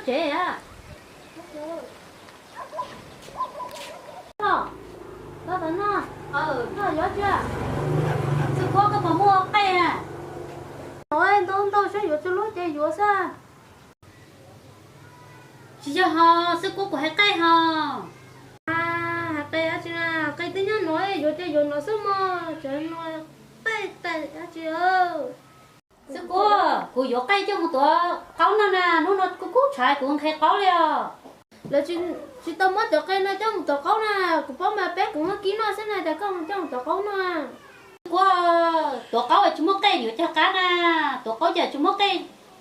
Tsev a. Koj tam no, koj yuav tsi? Xwb Kuab, koj puas muaj qaij na? Ntau ntau saib yuav txhua lub ces yuav xwb. Tsis yog ho, Xwb Kuab, kuv hais qaij ho. Hais qaij dab tsi na? Qaij twb nyob no, yuav ces yuav no xwb mog, cov no qaij tais dab tsi. Xwb Kuab, kuv yuav qaij coj mus tuav qaub noj na, hnub no kuv kub tshav kuv nqhis qaub li os. Lawv tsis tau muab cov qaij no coj mus tuav qaub na, kuv paub mas peb kuv muab kib noj xwb na, cas koj mus coj mus tuav qaub noj? Xwb Kuab, tuav qaub tsis muaj qaij yuav cas qab na, tuav qaub cas tsis muaj qaij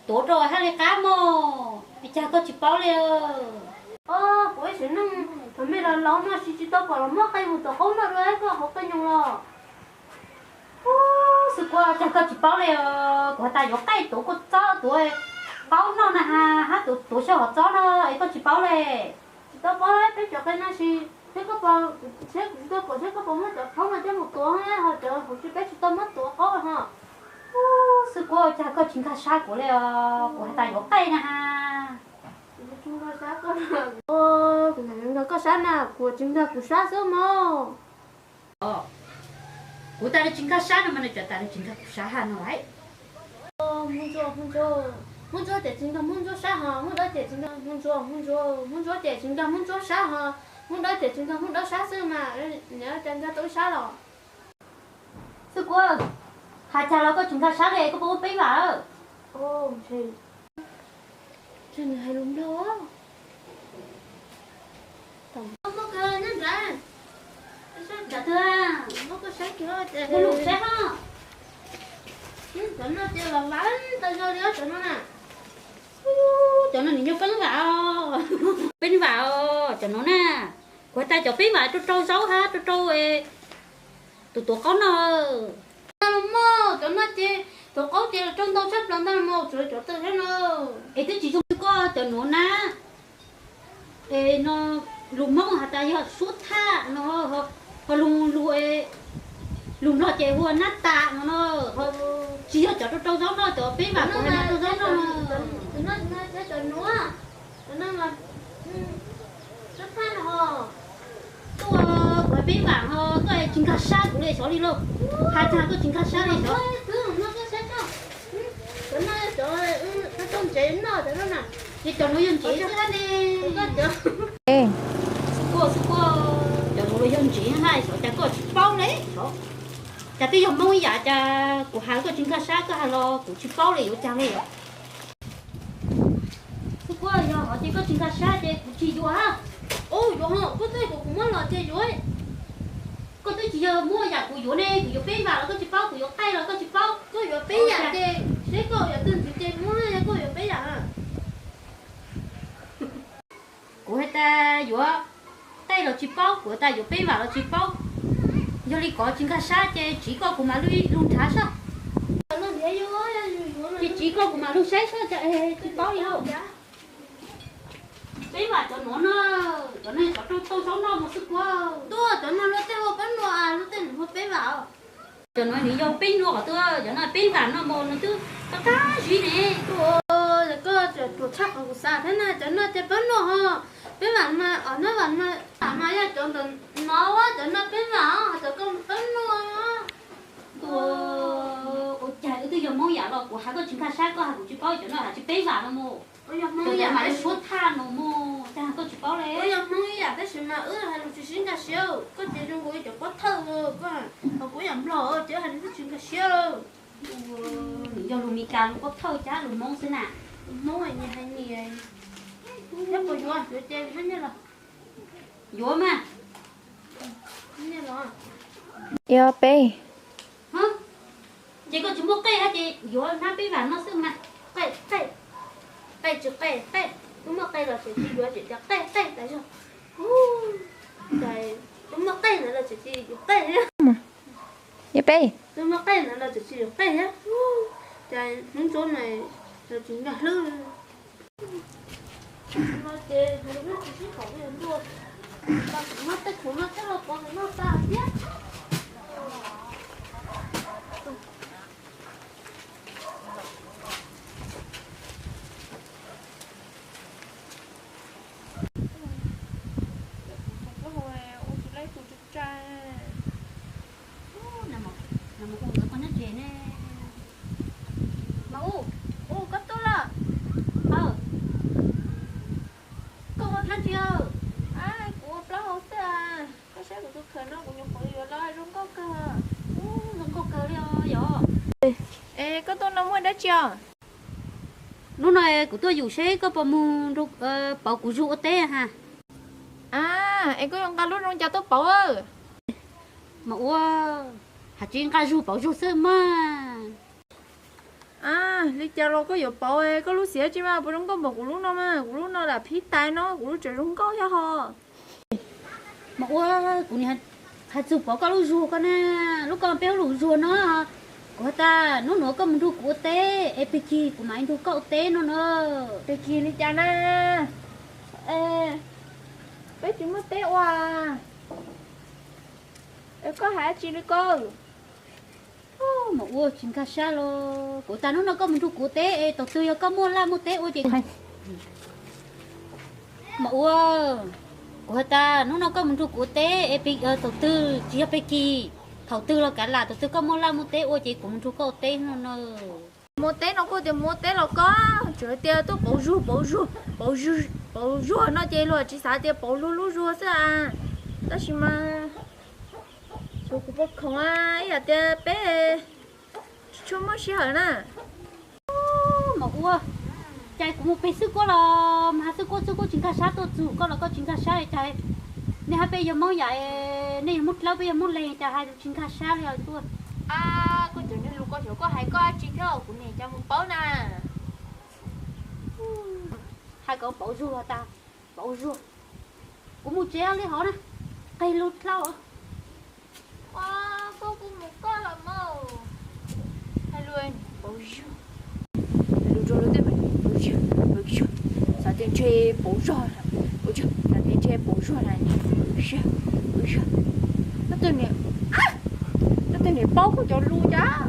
tuav rau haj li qab mog, cas koj tsis paub li. Os, kuv ib sim neej thaum me los laus no tsis tsis tau pom los muab qaij mus tuav qaub noj dua koj hauv qaij nyoos los. Xwb Kuab, cas koj tsis paub li os, kuv has tas yuav qaij tuav kua txob tuav qaub noj na has, hab tuav xyaw hom txob no es koj tsis paub li. Tsis tau paub peb cov qaij no tsis, thiab koj, thiab kuv tsis tau pom thiab koj puas muab cov qhaub no coj mus tuav ho cov hauv tsis peb tsis tau muab tuav qaub ho. Xwb Kuab, cas koj tsis nkag sab kuv li os, kuv has tas yuav qaij na has. Kuv tsis nkag sab na, kuv tsis nkag kuv sab xwb mog. Kuv tas li tsis nkag sab no mas nws tseem tas li tsis nkag kuv sab ha no lawm. Hmoob Ntsuab, Hmoob Ntsuab, Hmoob Ntsuab ces tsis nkag Hmoob Ntsuab sab ho, Hmoob Dawb ces tsis nkag Hmoob Ntsuab, Hmoob Ntsuab, Hmoob Ntsuab ces tsis nkag Hmoob Ntsuab sab ho, Hmoob Dawb ces tsis nkag Hmoob Dawb sab xwb mas, nws cas nkag tau ib sab los. Xwb Kuab, has cas los koj tsis nkag sab li, koj puas muaj peb vam? Nws hais lus Nplog. Cov twg? Muaj lus saib ho. Cov no ces vam vam tau zoo li cov no na. Cov no nws yog peb vam os. Peb vam os cov no na. Kuv has tas cov peb vam rau rau zaub hab rau rau tus tuav qaub no. Los mog, cov no ces tuav qaub ces rau ntau tshaj plaws ntag mog, tsuav cov tawg thiab no. Es twb tsis zoo li koj cov nuav na. Es no lus Hmoob has tas yog suab thaj no, ho lus, lus Nplog ces hu ua nab tas no no. Tsis yog cov rau rau zaub noj, cov peb vam kuv has rau zaub noj. Tuaj, kuv has peb vam ho koj tsis nkag sab kuv li xyov li lauj. Has tas koj tsis nkag sab li xyov. Ces cov nuav yog ntsev xwb ne. Xwb Kuab, xwb Kuab, cov nuav yog ntsev na, xyov cas koj tsis paub li xyov. Cas twb yog Hmoob ib yam, cas kuv has koj tsis nkag sab, koj has los kuv tsis paub li yuav cas li os. Xwb Kuab, yog hov ces koj tsis nkag sab ces kuv tsis yuav. Ua yuav ho, koj twb kom kuv muab los ces yuav. Koj twb tsis yog muab yam kuv yuav ne, kuv yuav peb vam los koj tsis paub, kuv yuav qaij los koj tsis paub. Koj yuav peb yam ces seb koj yuav twg ntxiv ces muab, yog koj yuav peb yam. Kuv has tas yuav qaij los tsis paub, kuv has tas yuav peb vam los tsis paub. Yog li koj tsis nkag sab ces tsiv koj kuv mam lug nrhav sab. Ces tsiv koj kuv mam lug saib sab cas tsis paub li lauj. Peb vam cov nuav na, cov no cov rau tau zaub noj mog Xwb Kuab. Tuaj, cov no luag tej hu peb nuav, luag tej nws hu peb vam. Cov nuav nws yog peb nuav qhov twg, cov no peb vam no mog, nws twb qab qab zib ne. Koj tsuas tshaj qhov kuv xav thiab na, cov no ces peb nuav ho, peb vam mas, nab vam mas, vam mas yog cov ntawm no, cov no peb vam, cov koj peb nuav. Ua cas wb twb yog Hmoob yam los kuv has koj tsis nkag sab, koj has kuv tsis paub, cov no has tsis peb vam no mog. Cov no mas yog suab thaj no mog, cas koj tsis paub li. Wb yog Hmoob ib yam tab sis mas wb hais lus tsis sib nkag siab, koj ces zoo nkaus li cov pob thawj, koj ho kuv yam Nplog ces hais lus twb tsis nkag siab. Nws yog lus Mes Kas lus pob thawj, cas lus Hmoob xwb na. Lus Hmoob nyias hais nyias. Thiab puas yuav, yuav ces hab nyiaj los. Yuav mas. Nyiaj los. Yuav peb. Ces koj tsis muaj qej hab ces yuav nab peb vam no xwb mas. Qej, qej, qej tsis qej, qej, twb muaj qej los tseem tsis yuav, tseem tias qej, qej tas zog. Cas twb muaj qej ntawd los tseem tsis yuav qej thiab. Yuav peb. Twb muaj qej ntawd los tseem tsis yuav qej thiab. Cas Hmoob Ntsuab mas los tsis nkag hlwb. No ces hais lus tsis sib haum li ntua. Los kuv muab tej thaum no coj los pov ntawm no tas thiab. Ua, ua, koj tuaj los? Aw, koj ua dab tsi? Kuv ua plaub hau xwb. Koj saib kuv tus khaws no, kuv nyuam qhuav yuav los, zoo nkauj kawg. Ua, zoo nkauj kawg li os yom. Es koj tuaj no muaj dab tsi os? Hnub no kuv tuaj yus seb koj puas mus pauv kuv zug ua teb ha. A, es koj yuav nqa lub zoo cas tuaj pauv? Mas ua, has tsis nqa zug pauv zug xwb mas. A, li cas los koj yuav pauv koj lub xiav tsi mas puas zoo nkauj npaum kuv lub no mas, kuv lub no lam phib tais no, kuv lub tseem zoo nkauj thiab ho. Mas ua, kuv nim hais txug pauv koj lub zuag ko na, lub ko peb hu lub zuag no. Kuv has tas hnub nuav koj mus nrug kuv ua teb es pig kig kuv mam nrug koj ua teb no na. Pig kig li cas na? Peb tsis muaj teb ua. Es koj hais dab tsi li ko? Mas ua tsis nkag siab los, kuv tas hnub no koj mus nrug kuv ua teb es thaum twg yog koj muaj laj muaj teb ua ces, mas ua, kuv has tas hnub no koj mus nrug kuv ua teb es thaum twg tsis yog pig kig, thaum twg los kav lam, thaum twg koj muaj laj muaj teb ua ces kuv mus nrug koj ua teb no na. Mus teb no kuj tias mus teb los koj tseem tias tuaj pauv zuag, pauv zuag, pauv zuag, pauv zuag no ces luag tsis xav tias pauv luag lub zuag xwb a. Tab sis mas xyov kuv puas khoom ib yam tias peb tsis tshua muaj sij hawm na. Mas ua, cas kuv mus pem xwb kuab los mas hais xwb kuab xwb kuab tsis nkag siab tuaj txug koj los koj tsis nkag siab li cas. Nej hab peb yog Moob yam, nej yog Moob Dlawb peb yog Moob Leeg cas hais tsis nkag siab li os tuaj. A, koj cov niag lus ko xyov koj hais koj dab tsi thiab kuv niam cas mus paub na. Hais kom pauv zuag tas, pauv zuag. Kuv mus tsev li hov na, qeg lug dlhau. Koj kuj mus koj los mas. Hais lus pauv zuag, hais lus rau luag tej mas pauv zuag, pauv zuag, xav tias ntshe pauv zog, pauv zuag, xav tias ntshe pauv zuag na, pauv zuag, pauv zuag. Koj tej niam, koj tej niam paub koj cov lus cas.